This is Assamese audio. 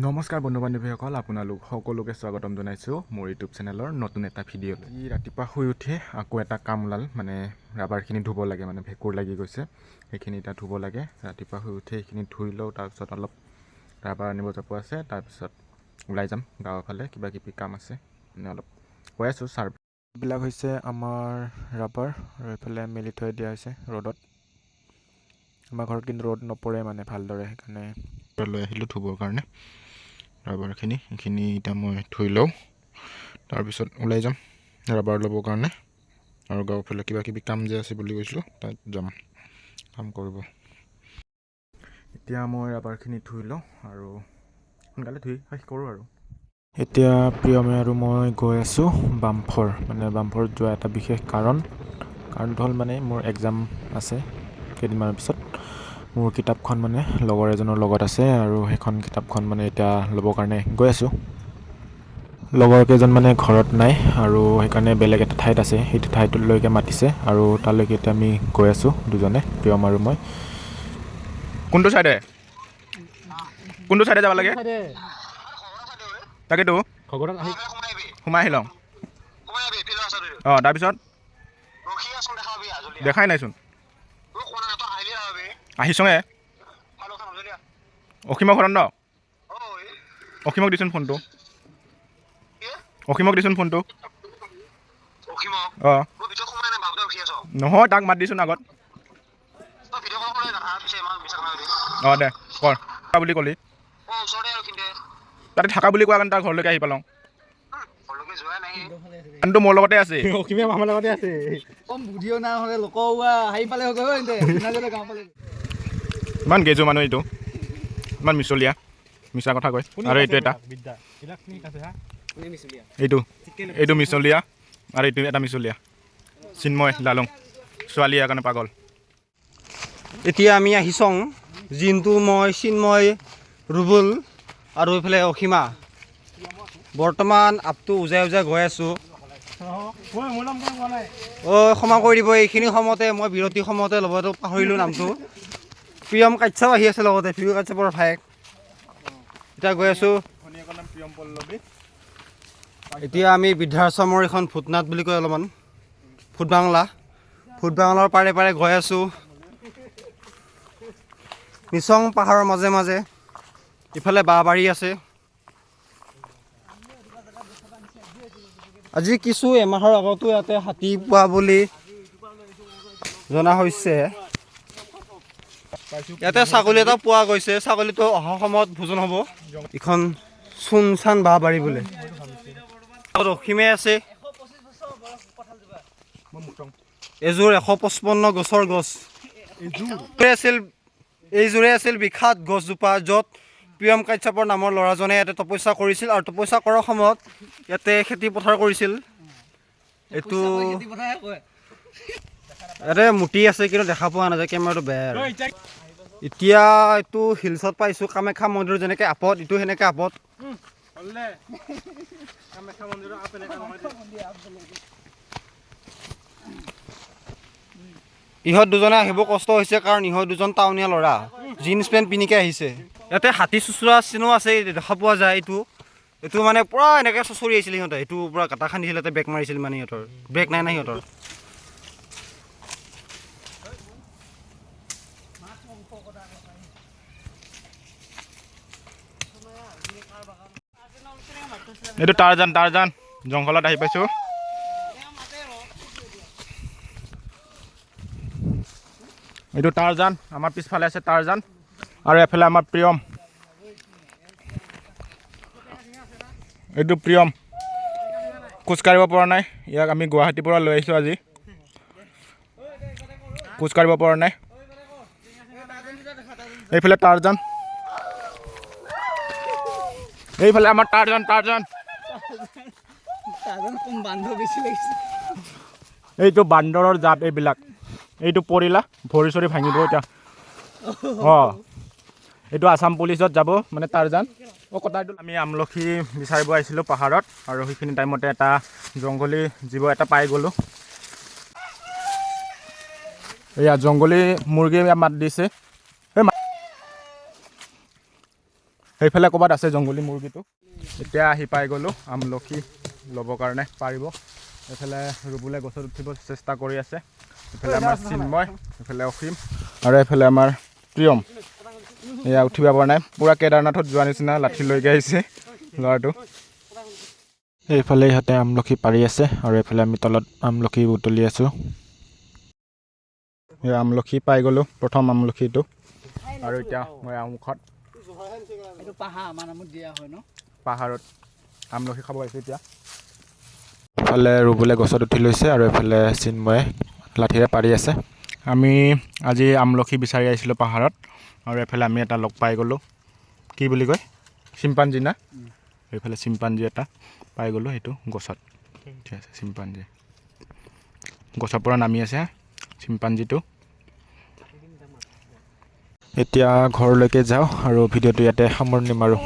নমস্কাৰ বন্ধু বান্ধৱীসকল, আপোনালোক সকলোকে স্বাগতম জনাইছোঁ মোৰ ইউটিউব চেনেলৰ নতুন এটা ভিডিঅ'লৈ। ৰাতিপুৱা শুই উঠি আকৌ এটা কাম ওলাল, মানে ৰাবাৰখিনি ধুব লাগে, মানে ভেঁকুৰ লাগি গৈছে, সেইখিনি এতিয়া ধুব লাগে। ৰাতিপুৱা শুই উঠি সেইখিনি ধুই লওঁ, তাৰপিছত অলপ ৰাবাৰ আনিব যাব আছে, তাৰপিছত ওলাই যাম গাঁৱৰ ফালে, কিবা কিবি কাম আছে, মানে অলপ কৈ আছোঁ ছাৰ। এইবিলাক হৈছে আমাৰ ৰাবাৰ আৰু এইফালে মেলি থৈ দিয়া হৈছে ৰ'দত। আমাৰ ঘৰত কিন্তু ৰ'দ নপৰে মানে ভালদৰে, সেইকাৰণে লৈ আহিলোঁ ধুবৰ কাৰণে ৰাবাৰখিনি। এইখিনি এতিয়া মই ধুই লওঁ, তাৰপিছত ওলাই যাম ৰাবাৰ ল'বৰ কাৰণে। আৰু গাঁৱৰ ফালে কিবা কিবি কাম যে আছে বুলি কৈছিলোঁ, তাত যাম কাম কৰিব। এতিয়া মই ৰাবাৰখিনি ধুই লওঁ আৰু সোনকালে ধুই শেষ কৰোঁ। আৰু এতিয়া প্ৰিয়মে আৰু মই গৈ আছোঁ বামফৰ, মানে বামফৰত যোৱা এটা বিশেষ কাৰণ, কাৰণটো হ'ল মানে মোৰ এক্সাম আছে কেইদিনমানৰ পিছত। মোৰ কিতাপখন মানে লগৰ এজনৰ লগত আছে আৰু সেইখন কিতাপখন মানে এতিয়া ল'বৰ কাৰণে গৈ আছোঁ। লগৰ কেইজন মানে ঘৰত নাই আৰু সেইকাৰণে বেলেগ এটা ঠাইত আছে, সেইটো ঠাইটোলৈকে মাতিছে আৰু তালৈকে এতিয়া আমি গৈ আছোঁ দুজনে, প্ৰিয়ম আৰু মই। কোনটো চাইডে, কোনটো চাইডে যাব লাগে? তাকেতো সোমাই আহি লওঁ। অঁ, তাৰপিছত দেখাই নাইচোন। আহিছোঁহে অসীমৰ ঘৰত ন? অসীমক দিচোন ফোনটো, অসীমক দিচোন ফোনটো। অঁ, নহয়, তাক মাত দিচোন আগত। অঁ, দে কৰ বুলি ক'লি তাতে থাকা বুলি কোৱা কাৰণে তাৰ ঘৰলৈকে আহি পালোঁ। গানটো মোৰ লগতে আছে। অসীমে আমাৰ লগতে আছে। কম বুদ্ধিও নাই হ'লে লোক আহি পালে হ'ব। গাঁও পালে। ইমান গেজু মানুহ এইটো, ইমান মিছলীয়া, মিছা কথা কয়। আৰু এইটো এটা এইটো এইটো মিছলীয়া আৰু এইটো এটা মিছলীয়া চিন্ময় লালুং, ছোৱালী ইয়াৰ কাৰণে পাগল। এতিয়া আমি আহিছং জিন্তু, মই, চিন্ময়, ৰুবুল আৰু এইফালে অসীমা। বৰ্তমান আপটো উজাই উজাই গৈ আছোঁ। অ' ক্ষমা কৰি দিব, এইখিনি সময়তে মই বিৰতি সময়তে ল'বতো পাহৰিলোঁ নামটো। প্ৰিয়ম কাশ্যপ আহি আছে লগতে, প্ৰিয়ম কাশ্যপৰ ভায়েক। এতিয়া গৈ আছোঁ। এতিয়া আমি বৃদ্ধাশ্ৰমৰ এখন ভূতনাথ বুলি কয় অলপমান, ভূত বাংলা, ভূত বাংলাৰ পাৰে পাৰে গৈ আছোঁ নিচং পাহাৰৰ মাজে মাজে। ইফালে বাঁহবাৰী আছে। আজি কিছু এমাহৰ আগতো ইয়াতে হাতী পোৱা বুলি জনা হৈছে। ইয়াতে ছাগলী এটা পোৱা গৈছে, ছাগলীটো অহা সময়ত ভোজন হ'ব। এইখন চুনচান বাঁহবাৰী বোলে। অসীমে আছে। এযোৰ 155 গছৰ গছ আছিল, এইযোৰে আছিল বিখ্যাত গছজোপা, য'ত প্ৰিয়ম কাশ্যপৰ নামৰ ল'ৰাজনে ইয়াতে তপস্যা কৰিছিল আৰু তপস্যা কৰাৰ সময়ত ইয়াতে খেতি পথাৰ কৰিছিল। এইটো ইয়াতে মূৰ্তি আছে কিন্তু দেখা পোৱা নাযায়, কেমেৰাটো বেয়া। আৰু এতিয়া এইটো হিলছত পাইছোঁ, কামাখ্যা মন্দিৰ যেনেকৈ আপত, এইটো সেনেকৈ আপত। ইহঁত দুজনে আহিব কষ্ট হৈছে, কাৰণ ইহঁত দুজন টাউনীয়া ল'ৰা, জিন্স পেণ্ট পিন্ধিকে আহিছে। ইয়াতে হাতী চোচৰা চিনো আছে, দেখা পোৱা যায়। এইটো এইটো মানে পূৰা এনেকৈ চুঁচৰি আহিছিল সিহঁতে, এইটো পূৰা গাঁতা খান্দিছিল, ইয়াতে ব্ৰেক মাৰিছিল, মানে সিহঁতৰ ব্ৰেক নাই নাই সিহঁতৰ। এইটো টাৰজান, টাৰজান জংঘলত আহি পাইছোঁ। এইটো টাৰজান, আমাৰ পিছফালে আছে টাৰজান আৰু এফালে আমাৰ প্ৰিয়ম। এইটো প্ৰিয়ম খোজকাঢ়িব পৰা নাই, ইয়াক আমি গুৱাহাটীৰ পৰা লৈ আহিছোঁ আজি, খোজকাঢ়িব পৰা নাই। এইফালে টাৰজান, এইফালে আমাৰ টাৰজান, টাৰজান। এইটো বান্দৰৰ জাত এইবিলাক। এইটো পৰিলা ভৰি চৰি ভাঙিব এতিয়া। অঁ, এইটো আছাম পুলিচত যাব মানে টাৰজান। অ' কটাইটো আমি আমলখি বিচাৰিব আহিছিলোঁ পাহাৰত আৰু সেইখিনি টাইমতে এটা জংঘলী জীৱ এটা পাই গ'লোঁ। এয়া জংঘলী মুৰ্গী মাত দিছে। সেইফালে ক'ৰবাত আছে জংঘলী মুৰ্গীটো। এতিয়া আহি পাই গ'লোঁ আমলখি ল'বৰ কাৰণে পাৰিব। এইফালে ৰুবুলে গছত উঠিব চেষ্টা কৰি আছে। এইফালে আমাৰ চিন্ময়, এইফালে অসীম আৰু এইফালে আমাৰ প্ৰিয়ম। এয়া উঠিব পৰা নাই, পূৰা কেদাৰনাথত যোৱা নিচিনা লাঠি লৈকে আহিছে ল'ৰাটো। এইফালে ইহঁতে আমলখি পাৰি আছে আৰু এইফালে আমি তলত আমলখি বুটলি আছোঁ। এই আমলখি পাই গ'লোঁ, প্ৰথম আমলখিটো। আৰু এতিয়া মই আমুখত এইটো পাহাৰ আমাৰ নামত দিয়া হয় ন। পাহাৰত আমলখি খাব আহিছোঁ এতিয়া। এফালে ৰুবুলে গছত উঠি লৈছে আৰু এইফালে চিন্ময়ে লাঠিৰে পাৰি আছে। আমি আজি আমলখি বিচাৰি আহিছিলোঁ পাহাৰত আৰু এইফালে আমি এটা লগ পাই গ'লোঁ। কি বুলি কয়, চিম্পাঞ্জী না? এইফালে চিম্পাঞ্জী এটা পাই গ'লোঁ। সেইটো গছত ঠিক আছে। চিম্পাঞ্জী গছৰ পৰা নামি আছে চিম্পাঞ্জীটো। এতিয়া ঘৰলৈকে যাওঁ আৰু ভিডিঅ'টো ইয়াতে সামৰণি মাৰোঁ।